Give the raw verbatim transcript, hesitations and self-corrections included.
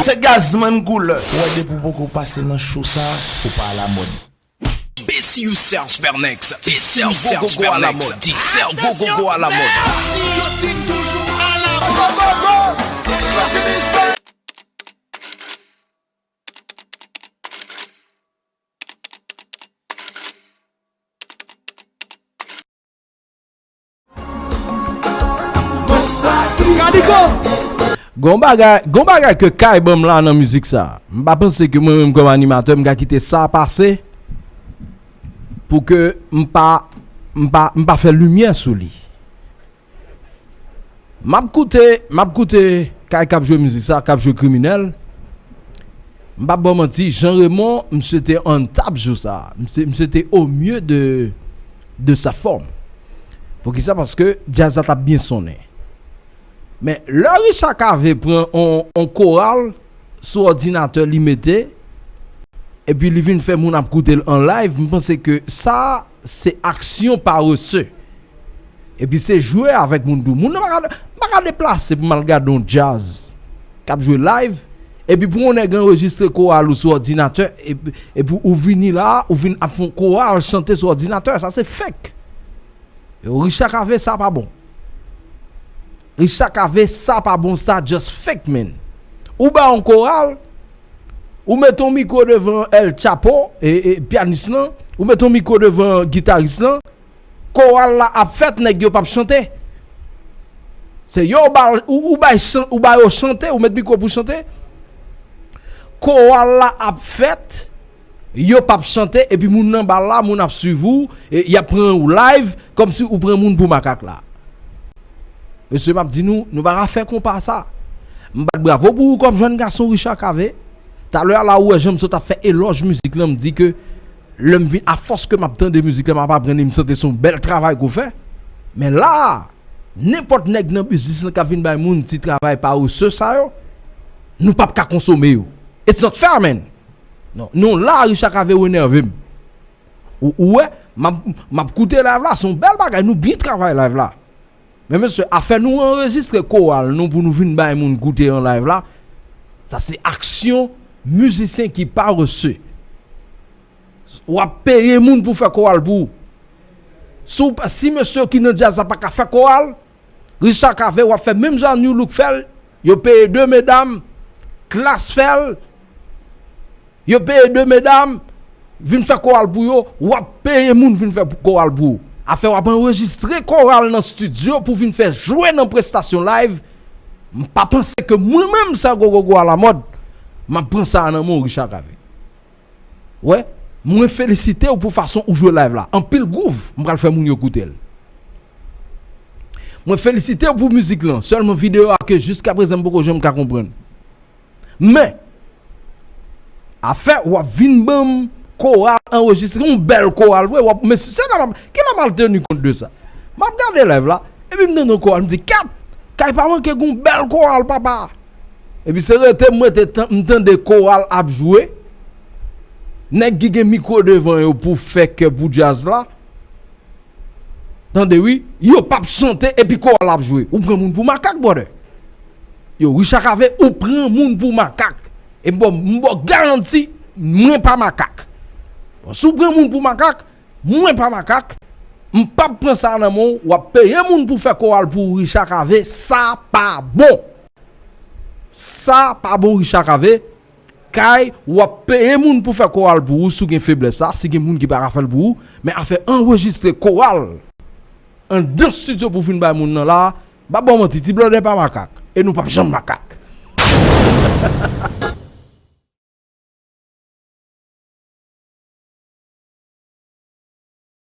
Se Gazman koulè. Ou wè depi w poko pase nan cho sa, ou pa alamòd. Bessiyou Serge Bernex, ti sè gogogo alamòd, ti sè gogogo alamòd. Yo di m toujou alamòd. Gogogo! Klase Mister. Gon bagay, gon bagay ke Kay ban m la nan mizik sa. M pa panse ke mwen menm kòm animatè, m ka kite sa pase pou ke m pa, m pa, m pa fè limyè sou li. M ap koute, m ap koute Kay k ap jwe mizik sa, k ap jwe kriminèl. M p ap ba w manti, Jean Raymond, misye te on top jou sa. Misye, misye te au mieux de, de sa forme. Poukisa? Paske djaz la t ap byen sonnen. Men, lè Richard Cavé pran on, on koral sou òdinatè li mete, epi li vin fè moun ap koute l an live, m panse ke sa, se aksyon parese. Epi se jwe avèk moun tou. Moun nan pa ka, pa ka deplase pou m al gade yon djaz k ap jwe live. Epi pou yon nèg anrejistre koral ou sou òdinatè, epi, epi ou vini la, ou vin ap fè yon koral chante sou òdinatè, sa se fake. Yo, Richard Cavé, sa pa bon. Richard Cavé, sa pa bon, sa just fake, man. Ou bay yon koral, ou met yon mikwo devan El Chapo, e, e, pyanis lan, ou met yon mikwo devan gitaris lan, koral la ap fèt, nèg yo p ap chante. Se yo ba, ou, ou bay chan-, ou ba yo chante, ou met mikwo pou chante. Koral la ap fèt, yo p ap chante, epi moun nan bal la, moun ap swiv ou, e y ap pran ou live, kòmsi ou pran moun pou makak la. Mesye, m ap di nou, nou pa ka fè konpa sa. M bat bravo pou ou kòm jèn gason Richard Cavé. Talè a la, ou wè jan m sot ap fè elòj mizik lan, m di ke lè m vin, afòs ke m ap tande mizik lan, m ap aprann li, m santi se yon bèl travay ke w fè. Men la, nenpòt nèg nan biznis lan k ap vin bay moun ti travay parese sa yo, nou p ap ka konsome yo. It's not fair, man. Non, non, la, Richard Cavé, ou enève m. Ou, ou wè, m ap, m ap koute live la, se yon bèl bagay, nou byen travay live la. Men mesye, afè nou anrejistre koral nou pou nou vin bay moun koute an live la, sa se aksyon mizisyen ki parese. W ap peye moun pou fè koral pou ou. Si w pa, si mesye ki nan djaz la pa ka fè koral, Richard Cavé, w ap fè menm jan New Look fè l, yo peye de medam, Klass fè l, yo peye de medam, vin fè koral pou yo, w ap peye moun vin fè koral pou ou. Afè w ap anrejistre koral nan estidyo pou vin fè jwe nan prestasyon live, m pa panse ke mwen menm, Sè Gogogo Alamòd, m ap pran sa a nan men w, Richard Cavé. Wè, mwen felisite w pou fason ou jwe live la. Anpil gwouv, m pral fè moun yo koute l. Mwen felisite w pou mizik lan. Sèlman videyo a ke jiskaprezan m poko janm ka konprann. Men, afè w ap vin ban m koral anrejistre, yon bèl koral vre, w ap, men se la m ap, kilè m al teni kont de sa? M ap gade live la, epi m tande yon koral, m di, "Kèt! Kay pa manke gon bèl koral, papa!" Epi se rete m rete tan-, m tande koral ap jwe. Nèg ki gen mikwo devan yo pou fè kè pou djaz la. Tande wi, yo p ap chante epi koral ap jwe. Ou pran moun pou makak, brother. Yo, Richard Cavé, ou pran moun pou makak. E m ba w, m ba w garanti, mwen pa makak. Bon, si w pran moun pou makak, mwen pa makak, m p ap pran sa nan men w, w ap peye moun pou fè koral pou ou, Richard Cavé, sa pa bon. Sa pa bon, Richard Cavé. Kay, w ap peye moun pou fè koral pou ou, si w gen feblès la, si gen moun ki pa ka fè l pou ou, men afè anrejistre koral anndan estidyo pou vin bay moun nan la, m p ap ba w manti, ti blòdè pa makak, e nou p ap janm makak.